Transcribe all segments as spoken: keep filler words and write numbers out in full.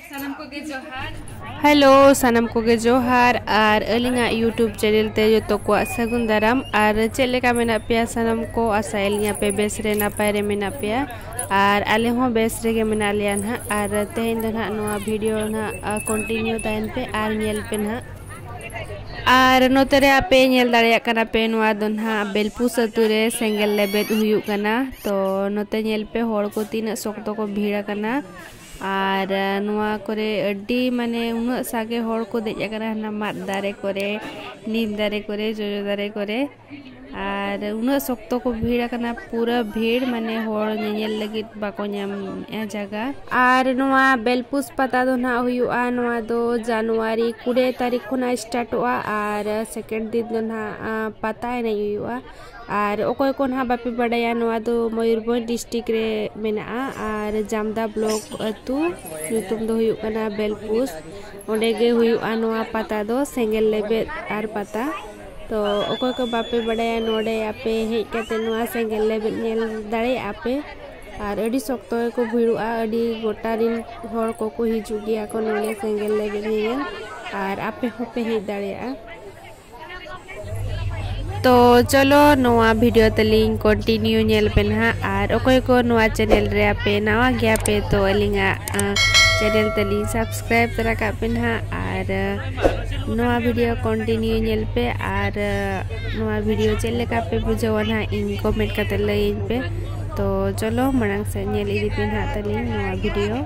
ᱥᱟᱱᱟᱢ ᱠᱚᱜᱮ ᱡᱚᱦᱟᱨ᱾ ᱦᱮᱞᱳ, ᱥᱟᱱᱟᱢ ᱠᱚᱜᱮ ᱡᱚᱦᱟᱨ᱾ ᱟᱨ ᱟᱹᱞᱤᱧᱟᱜ YouTube ᱪᱮᱱᱮᱞ ᱛᱮ ᱡᱚᱛᱚ ᱠᱚᱣᱟᱜ ᱥᱟᱹᱜᱩᱱ ᱫᱟᱨᱟᱢ᱾ ᱟᱨ ᱪᱮᱫ ᱞᱮᱠᱟ ᱢᱮᱱᱟᱜ ᱯᱮᱭᱟ ᱥᱟᱱᱟᱢ ᱠᱚ? ᱟᱥᱟᱭᱟᱞᱤᱧ ᱟᱯᱮ ᱵᱮᱥ ᱨᱮ ᱱᱟᱯᱟᱭ ᱨᱮ ᱢᱮᱱᱟᱜ ᱯᱮᱭᱟ᱾ ᱟᱨ ᱟᱞᱮ ᱦᱚᱸ ᱵᱮᱥ ᱨᱮᱜᱮ ᱢᱮᱱᱟᱜ ᱞᱮᱭᱟ ᱱᱟᱦᱟᱜ᱾ ᱟᱨ ᱛᱮᱦᱮᱧ ᱫᱚ ᱱᱟᱦᱟᱜ ᱱᱚᱣᱟ ᱵᱷᱤᱰᱤᱭᱳ ᱱᱟᱦᱟᱜ, ᱟ, ᱠᱚᱱᱴᱤᱱᱤᱭᱩ ᱛᱟᱦᱮᱱ ᱯᱮ ᱟᱨ ᱧᱮᱞ ᱯᱮ ᱱᱟᱦᱟᱜ᱾ ᱟᱨ ᱱᱚᱛᱮ ᱨᱮ ᱟᱯᱮ ᱧᱮᱞ ᱫᱟᱲᱮᱭᱟᱜ ᱠᱟᱱᱟ ᱯᱮ, ᱱᱚᱣᱟ ᱫᱚ ᱱᱟᱦᱟᱜ ᱵᱮᱞᱯᱩᱥ ᱟᱹᱛᱩ ᱨᱮ ᱥᱮᱸᱜᱮᱞ ᱞᱮᱵᱮᱫ ᱦᱩᱭᱩᱜ ᱠᱟᱱᱟ᱾ ᱛᱚ ᱱᱚᱛᱮ ᱧᱮᱞ ᱯᱮ, ᱦᱚᱲ ᱠᱚ ᱛᱤᱱᱟᱹᱜ ᱥᱚᱠᱛᱚ ᱠᱚ ᱵᱷᱤᱲ ᱟᱠᱟᱱᱟ᱾ ᱟᱨ, ᱟ, ᱱᱚᱣᱟ ᱠᱚᱨᱮ ᱟᱹᱰᱤ, ᱢᱟᱱᱮ, ᱩᱱᱟᱹᱜ ᱥᱟᱸᱜᱮ ᱦᱚᱲ ᱠᱚ ᱫᱮᱡ ᱟᱠᱟᱱᱟ, ᱦᱟᱱᱟ ᱢᱟᱫ ᱫᱟᱨᱮ ᱠᱚᱨᱮ, ᱱᱤᱢ ᱫᱟᱨᱮ ᱠᱚᱨᱮ, ᱡᱚᱡᱚ ᱫᱟᱨᱮ ᱠᱚᱨᱮ᱾ ᱟᱨ ᱩᱱᱟᱹᱜ ᱥᱚᱠᱛᱚ ᱠᱚ ᱵᱷᱤᱲ ᱟᱠᱟᱱᱟ, ᱯᱩᱨᱟᱹ ᱵᱷᱤᱲ, ᱢᱟᱱᱮ, ᱦᱚᱲ ᱧᱮᱧᱮᱞ ᱞᱟᱹᱜᱤᱫ ᱵᱟᱠᱚ ᱧᱟᱢᱮᱫᱼᱟ ᱡᱟᱭᱜᱟ᱾ ᱟᱨ ᱱᱚᱣᱟ ᱵᱮᱞᱯᱩᱥ ᱯᱟᱛᱟ ᱫᱚ ᱱᱟᱦᱟᱜ ᱦᱩᱭᱩᱜᱼᱟ, ᱱᱚᱣᱟ ᱫᱚ ᱡᱟᱱᱩᱣᱟᱨᱤ ᱠᱩᱲᱤ ᱛᱟᱹᱨᱤᱠᱷ ᱠᱷᱚᱱᱟᱜ ᱥᱴᱟᱨᱴᱚᱜᱼᱟ ᱟᱨ ᱥᱮᱠᱮᱱᱰ ᱫᱤᱱ ᱫᱚ ᱱᱟᱦᱟᱜ, ᱟ, ᱯᱟᱛᱟ ᱮᱱᱮᱡ ᱦᱩᱭᱩᱜᱼᱟ᱾ ᱟᱨ ᱚᱠᱚᱭ ᱠᱚ ᱱᱟᱦᱟᱜ ᱵᱟᱯᱮ ᱵᱟᱰᱟᱭᱟ, ᱱᱚᱣᱟ ᱫᱚ ᱢᱚᱭᱩᱨᱵᱷᱚᱸᱡᱽ ᱰᱤᱥᱴᱨᱤᱠᱴ ᱨᱮ ᱢᱮᱱᱟᱜᱼᱟ᱾ ᱟᱨ ᱡᱟᱢᱫᱟ ᱵᱞᱚᱠ ᱟᱹᱛᱩ, ᱧᱩᱛᱩᱢ ᱫᱚ ᱦᱩᱭᱩᱜ ᱠᱟᱱᱟ ᱵᱮᱞᱯᱩᱥ᱾ ᱚᱸᱰᱮ ᱜᱮ ᱦᱩᱭᱩᱜᱼᱟ ᱱᱚᱣᱟ ᱯᱟᱛᱟ ᱫᱚ, ᱥᱮᱸᱜᱮᱞ ᱞᱮᱵᱮᱫ ᱟᱨ ᱯᱟᱛᱟ᱾ ᱛᱚ ᱚᱠᱚᱭ ᱠᱚ ᱵᱟᱯᱮ ᱵᱟᱰᱟᱭᱟ, ᱱᱚᱰᱮ ᱟᱯᱮ ᱦᱮᱡ ᱠᱟᱛᱮ ᱱᱚᱣᱟ ᱥᱮᱸᱜᱮᱞ ᱞᱮᱵᱮᱫ ᱧᱮᱞ ᱫᱟᱲᱮᱭᱟᱜᱼᱟ ᱯᱮ᱾ ᱟᱨ ᱟᱹᱰᱤ ᱥᱚᱠᱛᱚ ᱜᱮᱠᱚ ᱵᱷᱤᱲᱚᱜᱼᱟ, ᱟᱹᱰᱤ ᱜᱚᱴᱟ ᱨᱮᱱ ᱦᱚᱲ ᱠᱚᱠᱚ ᱦᱤᱡᱩᱜ ᱜᱮᱭᱟ ᱠᱚ ᱱᱚᱰᱮ ᱥᱮᱸᱜᱮᱞ ᱞᱮᱵᱮᱫ ᱧᱮᱧᱮᱞ᱾ ᱟᱨ ᱟᱯᱮ ᱦᱚᱸᱯᱮ ᱦᱮᱡ ᱫᱟᱲᱮᱭᱟᱜᱼᱟ᱾ ᱛᱚ ᱪᱚᱞᱚ, ᱱᱚᱣᱟ ᱵᱷᱤᱰᱤᱭᱳ ᱛᱟᱹᱞᱤᱧ ᱠᱚᱱᱴᱤᱱᱤᱭᱩ ᱧᱮᱞ ᱯᱮ ᱱᱟᱦᱟᱜ᱾ ᱟᱨ ᱚᱠᱚᱭ ᱠᱚ ᱱᱚᱣᱟ ᱪᱮᱱᱮᱞ ᱨᱮ ᱟᱯᱮ ᱱᱟᱣᱟ ᱜᱮᱭᱟ ᱯᱮ, ᱛᱚ ᱟᱹᱞᱤᱧᱟᱜ, ᱟ, ᱪᱮᱱᱮᱞ ᱛᱟᱹᱞᱤᱧ ᱥᱟᱵᱥᱠᱨᱟᱭᱤᱵ ᱛᱚᱨᱟ ᱠᱟᱜ ᱯᱮ ᱱᱟᱦᱟᱜ᱾ ᱟᱨ, ᱟ, ᱱᱚᱣᱟ ᱵᱷᱤᱰᱤᱭᱳ ᱠᱚᱱᱴᱤᱱᱤᱭᱩ ᱧᱮᱞ ᱯᱮ᱾ ᱟᱨ, ᱟ, ᱱᱚᱣᱟ ᱵᱷᱤᱰᱤᱭᱳ ᱪᱮᱫ ᱞᱮᱠᱟ ᱯᱮ ᱵᱩᱡᱷᱟᱹᱣᱟ ᱱᱟᱦᱟᱜ, ᱤᱧ ᱠᱚᱢᱮᱱᱴ ᱠᱟᱛᱮ ᱞᱟᱹᱭᱟᱹᱧ ᱯᱮ᱾ ᱛᱚ ᱪᱚᱞᱚ, ᱢᱟᱲᱟᱝ ᱥᱮᱫ ᱧᱮᱞ ᱤᱫᱤ ᱯᱮ ᱱᱟᱦᱟᱜ ᱛᱟᱹᱞᱤᱧ ᱱᱚᱣᱟ video.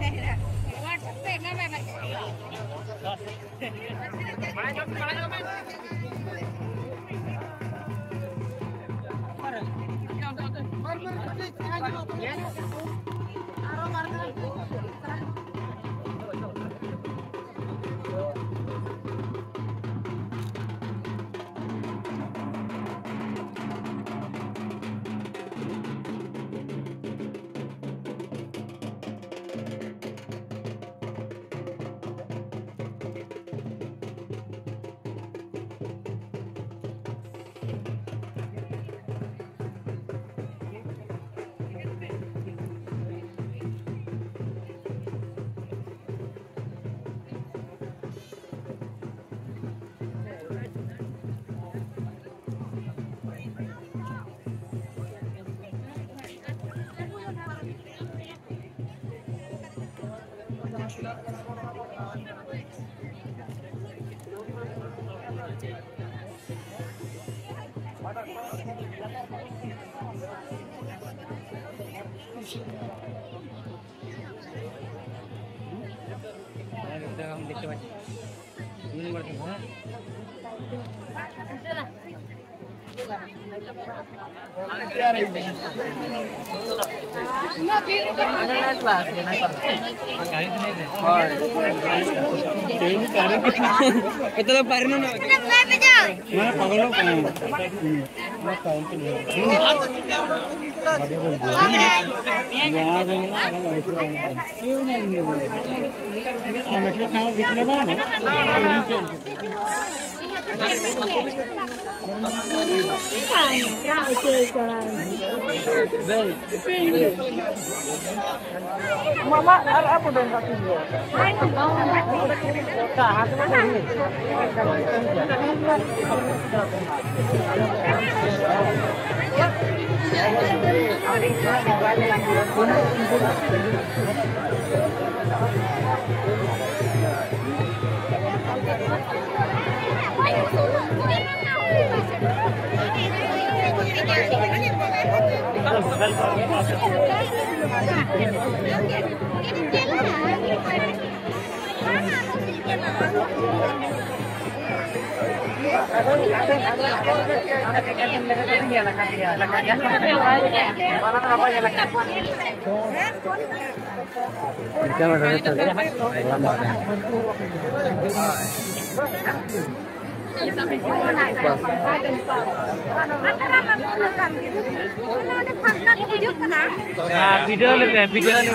Mama, ar apa dong kaki dia? Video ᱞᱮ ᱵᱷᱤᱰᱤᱭᱳ ᱞᱮ᱾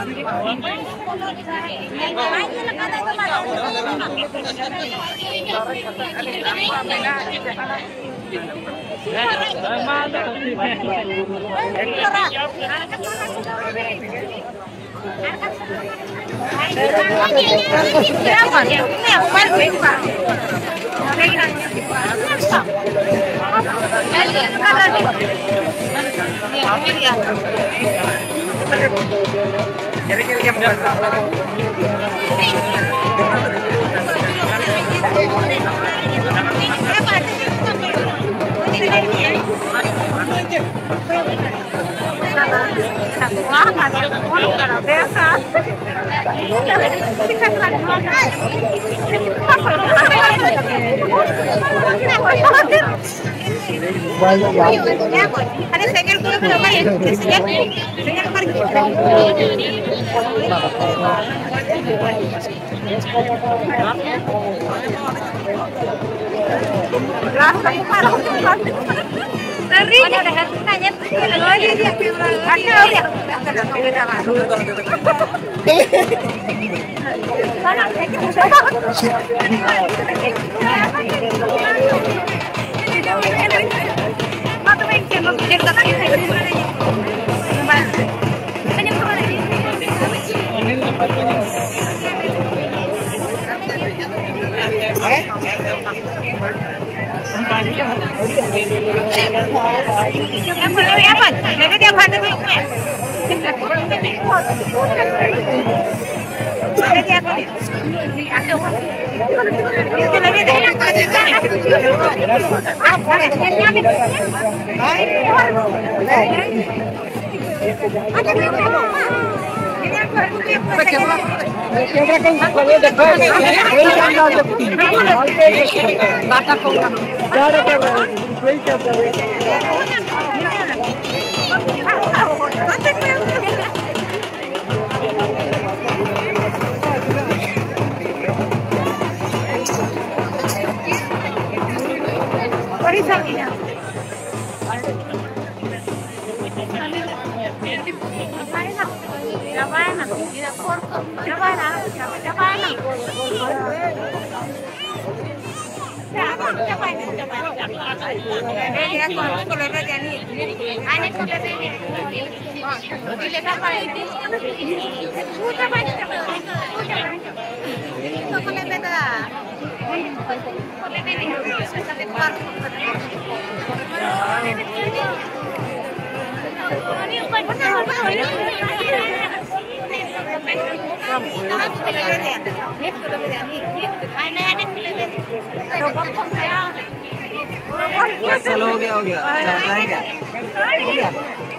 बस चलो, हो गया, हो गया। जाता है क्या?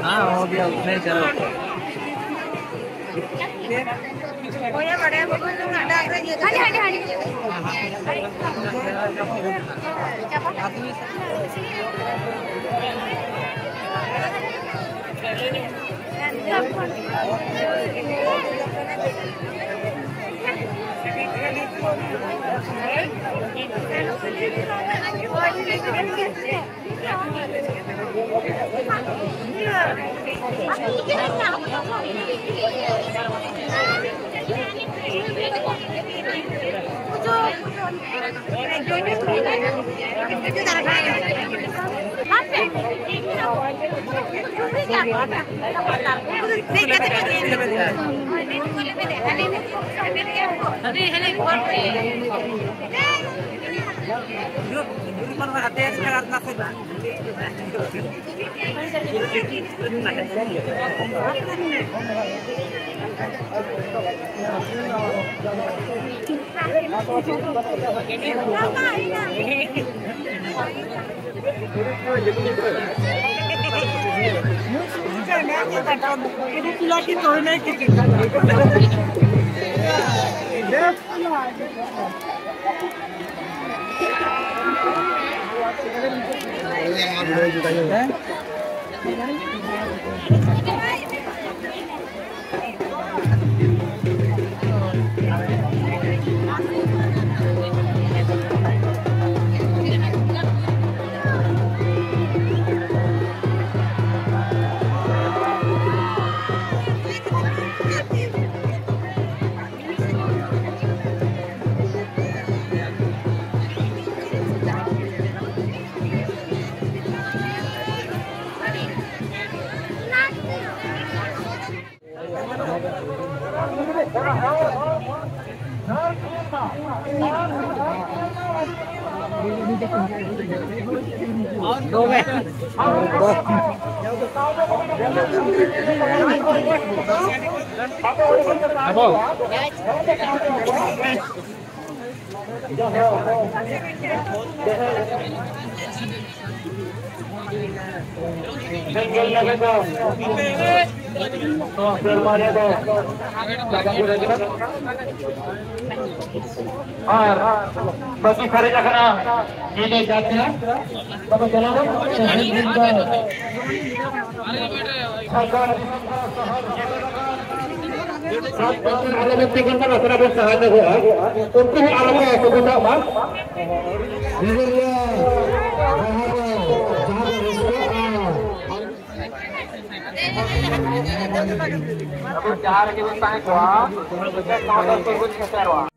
हाँ, हो गया, उतने ही चलो। ᱟᱵᱚ᱾ ᱥᱮᱸᱜᱮᱞ ᱞᱟᱹᱜᱤᱫ ᱫᱚ ᱱᱚᱣᱟ ᱥᱮᱨᱢᱟ ᱨᱮᱫᱚ ᱟᱨ ᱵᱟᱹᱠᱤ ᱥᱟᱨᱮᱡ ᱟᱠᱟᱱᱟ ᱧᱤᱫᱟᱹ ᱡᱟᱛᱨᱟ᱾ ᱛᱚᱵᱮ ᱪᱟᱞᱟᱣ ᱥᱟᱨᱠᱟᱨ ᱟᱞᱚ ᱵᱚᱱ ᱛᱤᱸᱜᱩᱱ ᱢᱟ, ᱱᱟᱥᱮᱱᱟᱜ ᱵᱚᱱ ᱥᱟᱦᱟ ᱧᱚᱜᱚᱜᱼᱟ᱾ ᱩᱱᱠᱩ ᱦᱚᱸ ᱟᱞᱚ ᱠᱚ ᱮᱛᱚᱢᱚᱜ ᱢᱟ᱾ ᱱᱟᱜᱟᱨᱤᱭᱟᱹ ᱡᱟᱦᱟᱸ ᱫᱚ, ᱡᱟᱦᱟᱸ ᱫᱚ ᱨᱟᱹᱥᱠᱟᱹ ᱟᱨ ᱟᱵᱚ ᱡᱟᱦᱟᱸ ᱨᱮᱜᱮ ᱵᱚᱱ ᱛᱟᱦᱮᱸ ᱠᱚᱜᱼᱟ, ᱥᱟᱶᱛᱟ ᱥᱩᱨ ᱵᱚᱱ ᱥᱮᱴᱮᱨᱚᱜᱼᱟ᱾